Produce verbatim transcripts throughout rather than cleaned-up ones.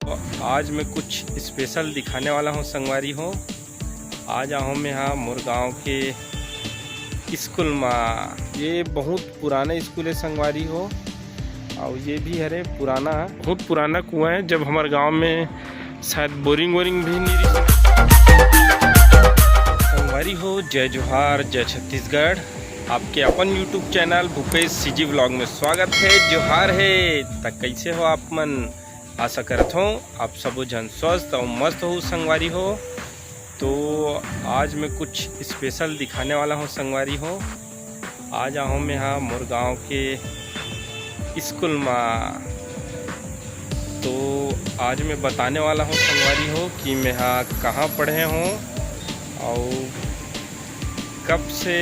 आज मैं कुछ स्पेशल दिखाने वाला हूँ संगवारी हो। आज आहूँ मैं हा मोर गांव के स्कूल मा। ये बहुत पुराना स्कूल है संगवारी हो, और ये भी हरे पुराना, बहुत पुराना कुआं है, जब हमारे गांव में शायद बोरिंग वोरिंग भी नहीं रही। संगवारी हो, जय जोहार, जय छत्तीसगढ़। आपके अपन YouTube channel Bhupesh CG vlog में स्वागत है। जोहार है, त कैसे हो आप मन? आशा करत हूँ आप सबो झन स्वस्थ और मस्त हो संगवारी हो। तो आज मैं कुछ स्पेशल दिखाने वाला हूँ संगवारी हो। आज आहूँ मैं हा मोर गांव के स्कूल मा। तो आज मैं बताने वाला हूँ संगवारी हो कि मैं हा कहाँ पढ़े हूँ और कब से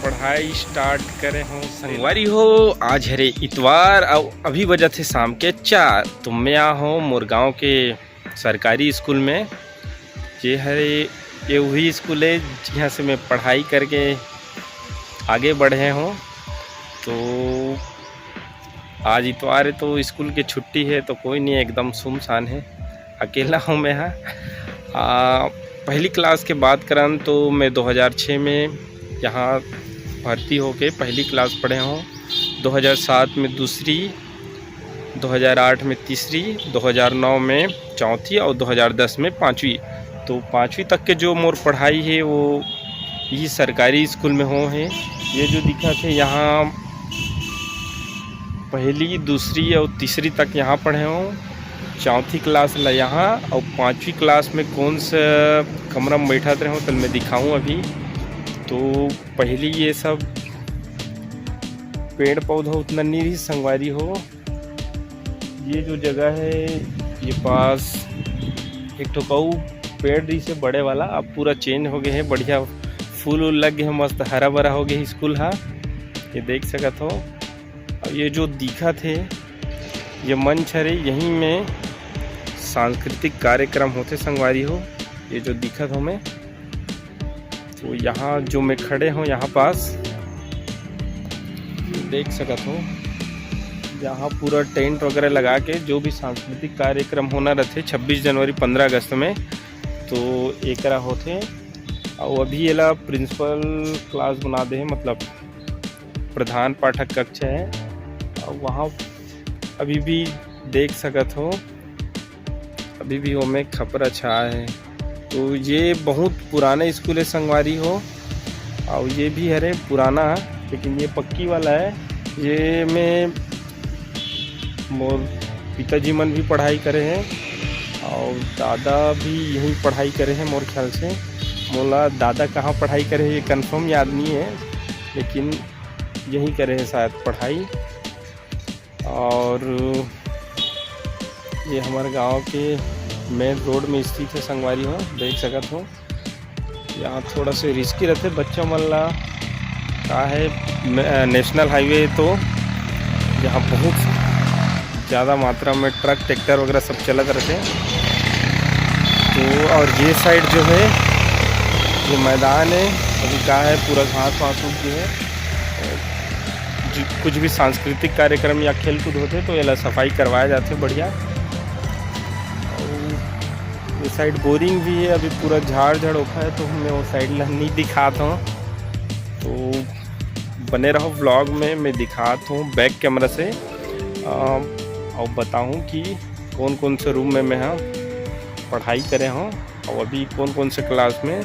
पढ़ाई स्टार्ट करे हूँ संगवारी हो। आज हरे इतवार और अभी बजत हे शाम के चार। तो मैं आ हूँ मोर गांव के सरकारी स्कूल में। ये हरे, ये वही स्कूल है जहाँ से मैं पढ़ाई करके आगे बढ़े हूँ। तो आज इतवार है तो स्कूल की छुट्टी है, तो कोई नहीं, एकदम सुनसान है, अकेला हूँ मैं। हाँ, आ, पहली क्लास के बात करन तो मैं दो हज़ार छः में यहाँ भर्ती होके पहली क्लास पढ़े हूँ, दो हज़ार सात में दूसरी, दो हज़ार आठ में तीसरी, दो हज़ार नौ में चौथी और दो हज़ार दस में पाँचवीं। तो पाँचवीं तक के जो मोर पढ़ाई है वो ये सरकारी स्कूल में हो है। ये जो दिखत हे यहाँ पहली, दूसरी और तीसरी तक यहाँ पढ़े हूँ, चौथी क्लास ला यहाँ, और पाँचवीं क्लास में कौन सा कमरा में बैठत रहे हूँ तो मैं दिखाऊँ अभी। तो पहली ये सब पेड़ पौधा उतना नहीं रही संगवारी हो। ये जो जगह है, ये पास एक ठो कऊ पेड़ रही से बड़े वाला, अब पूरा चेंज हो गए है, बढ़िया फूल उल लग गए है, मस्त हरा भरा हो गए है स्कूल हा। ये देख सकत हो। और ये जो दिखत हे, ये मंच हरे, यहीं में सांस्कृतिक कार्यक्रम होथे संगवारी हो। ये जो दिखत हो मैं, तो यहाँ जो मैं खड़े हूँ, यहाँ पास देख सकत हो, यहाँ पूरा टेंट वगैरह लगा के जो भी सांस्कृतिक कार्यक्रम होना रहथे छब्बीस जनवरी, पन्द्रह अगस्त में, तो एकरा होथे। और अभी एला प्रिंसिपल क्लास बना दे हे, मतलब प्रधान पाठक कक्ष है। और वहाँ अभी भी देख सकत हो, अभी भी ओमे खपरा छाया है। तो ये बहुत पुराना स्कूल है संगवारी हो, और ये भी हरे पुराना, लेकिन ये पक्की वाला है। ये में मोर पिताजी मन भी पढ़ाई करे हैं और दादा भी यहीं पढ़ाई करे हैं मोर ख्याल से। मोला दादा कहाँ पढ़ाई करे हैं ये कंफर्म याद नहीं है, लेकिन यहीं करे हैं शायद पढ़ाई। और ये हमारे गांव के मेन रोड में स्थित है संगवारी हो, देख सकत हो। यहाँ थोड़ा से रिस्की रहते बच्चा मन ला, का है, मे-, नेशनल हाईवे तो यहाँ बहुत ज़्यादा मात्रा में ट्रक ट्रैक्टर वगैरह सब चलत रहते। तो और ये साइड जो है, ये मैदान है, अभी का है, पूरा घास वास उग गए है। जो कुछ भी सांस्कृतिक कार्यक्रम या खेल कूद होते तो एला सफाई करवाया जाथे बढ़िया। और ये साइड बोरिंग भी है, अभी पूरा झाड़ झाड़ ओखा है, तो मैं वो साइड ला नहीं दिखात हूँ। तो बने रहो व्लॉग में, मैं दिखात हूँ बैक कैमरा से, अ, और बताऊँ कि कौन कौन से रूम में मैं हा पढ़ाई करे हूँ और अभी कौन कौन से क्लास में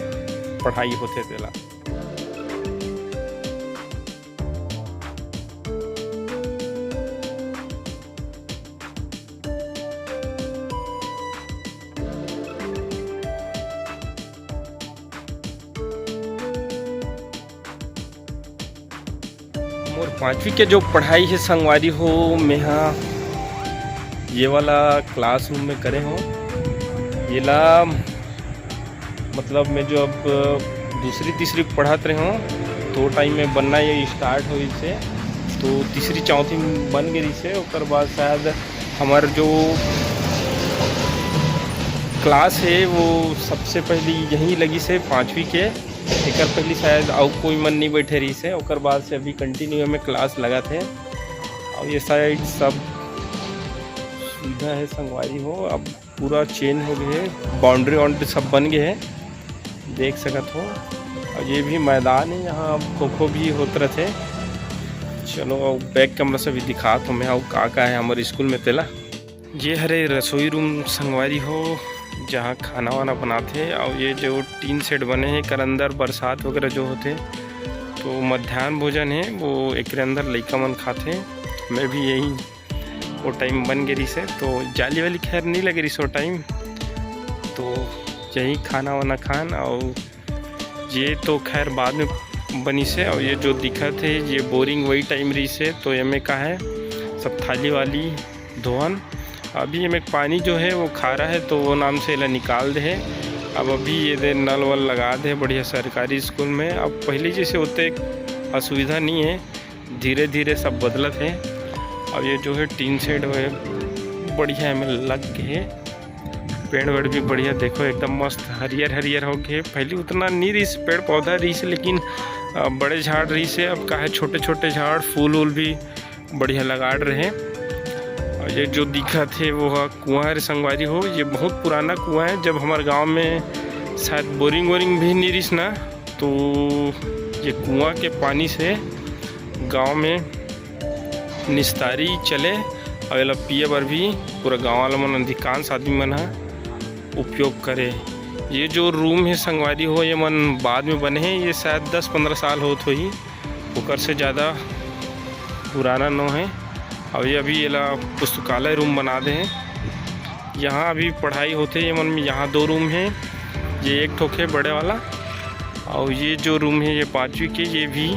पढ़ाई होथे तेला। मोर पाँचवीं के जो पढ़ाई है संगवारी हो, मैं हा ये वाला क्लासरूम में करे हूँ। ये ला मतलब मैं जो अब दूसरी तीसरी पढ़त रहे हूँ, तो टाइम में बनना ये स्टार्ट हो इसे, तो तीसरी चौथी में बन गई से। ओकर बाद शायद हमार जो क्लास है वो सबसे पहली यहीं लगी से पाँचवीं के, एकर पहली शायद अउ कोई मन नहीं बैठे रही से। ओकर बाद से अभी कंटिन्यू में क्लास लगा थे। और ये साइड सब सीधा है संगवारी हो, अब पूरा चेंज हो गए है, बाउंड्री वाउंड्री सब बन गए है, देख सकत हो। और ये भी मैदान है, यहाँ अब खो खो भी होत रहते। चलो, अब बैक कैमरा से भी दिखात हो मैं, अउ का का है हमारे स्कूल में तेला। ये हरे रसोई रूम संगवारी हो, जहाँ खाना वाना बनाते। और ये जो टीन शेड बने हैं, एकर अंदर बरसात वगैरह जो होते, तो मध्यान्ह भोजन है, वो एकरे अंदर लइका मन खाते। मैं भी यही, वो टाइम बन गए रहिस है, तो जाली वाली खैर नहीं लगे रहिस वो टाइम, तो यही खाना वाना खान। और ये तो खैर बाद में बनिस है। और ये जो दिखत है, ये बोरिंग वही टाइम रहिस है, तो एमे का है, सब थाली वाली धोवन। अभी एमे पानी जो है वो खारा है, तो वो नाम से एला निकाल दे है। अब अभी ये दे नल वल लगा दे बढ़िया सरकारी स्कूल में। अब पहले जैसे होते असुविधा नहीं है, धीरे धीरे सब बदलत है। अब ये जो है टीन शेड है, बढ़िया एमे लग गए है। पेड़ वेड़ भी बढ़िया, देखो एकदम मस्त हरियर हरियर हो गए। पहले उतना नहीं रहिस, पेड़ पौधा रहिस, लेकिन अ, बड़े झाड़ रहिस है, अब का है छोटे छोटे झाड़, फूल वूल भी बढ़िया लगाड़ रहे। और ये जो दिखत है वो ह कुआं है संगवारी हो, ये बहुत पुराना कुआं है। जब हमारे गांव में शायद बोरिंग वोरिंग भी नहीं रहिस ना, तो ये कुआं के पानी से गांव में निस्तारी चले, और एला पिए बर भी पूरा गांव वाला मन, अधिकांश आदमी मन ह उपयोग करे। ये जो रूम है संगवारी हो, ये मन बाद में बने हैं, ये शायद दस पंद्रह साल होत होही, ओकर से ज़्यादा पुराना नो है। और ये अभी एला पुस्तकालय रूम बना दे हैं, यहाँ अभी पढ़ाई होते। ये मन में यहाँ दो रूम हैं, ये एक ठोक है बड़े वाला, और ये जो रूम है ये पाँचवीं के, ये भी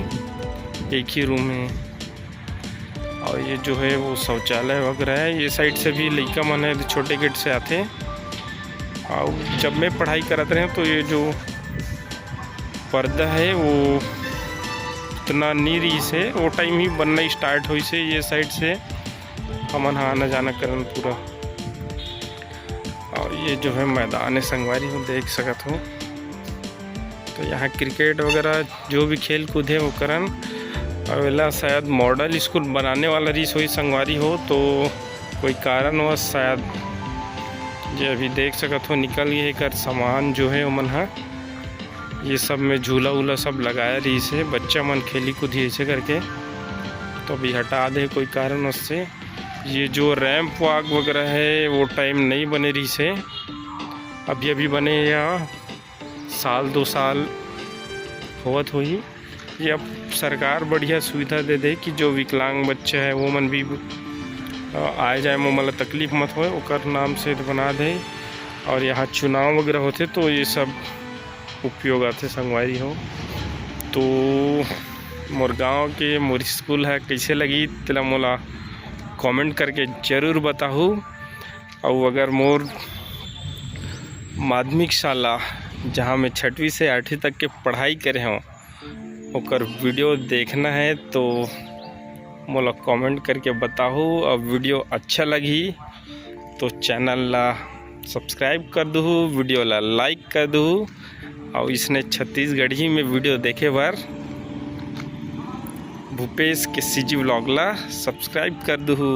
एक ही रूम है। और ये जो है वो शौचालय वगैरह है। ये साइड से भी लइका मन है, छोटे गेट से आते हैं। और जब मैं पढ़ाई करत रहे तो ये जो पर्दा है वो उतना नहीं रहिस है, वो टाइम ही बनना स्टार्ट होइस है। ये साइड से हमन ह आना जाना करन पूरा। और ये जो है मैदान है संगवारी हो, देख सकत हो, तो यहाँ क्रिकेट वगैरह जो भी खेल कूद है वो करन। और एला शायद मॉडल स्कूल बनाने वाला रहिस होही संगवारी हो, तो कोई कारणवश शायद, ये अभी देख सकत हो निकल गए एकर सामान जो है ओमन ह। ये सब में झूला उला सब लगाया रहिस है, बच्चा मन खेली कूदी ऐसे करके, तो अभी हटा दे कोई कारणवश से। ये जो रैंप वॉक वगैरह है वो टाइम नहीं बने रहिस है, अभी अभी बने या साल दो साल होवत होही। ये अब सरकार बढ़िया सुविधा दे दे कि जो विकलांग बच्चा है वो मन भी अ, आए जाए में ओमन ला तकलीफ मत होए, ओकर नाम से बना दे। और यहाँ चुनाव वगैरह होते तो ये सब उपयोग आथे संगवारी हो। तो मोर गांव के मोर स्कूल है कैसे लगी तेला मोला कमेंट करके जरूर बताहू। और अगर मोर माध्यमिक शाला जहाँ मैं छठवीं से आठवीं तक के पढ़ाई करे हों ओकर वीडियो देखना है तो मोला कमेंट करके बताहू। और वीडियो अच्छा लगही तो चैनल ला सब्सक्राइब कर दूहू, वीडियो ला लाइक कर दूहू। और इसने छत्तीसगढ़ी में वीडियो देखे बर भूपेश के सीजी व्लॉग ला सब्सक्राइब कर दूहू।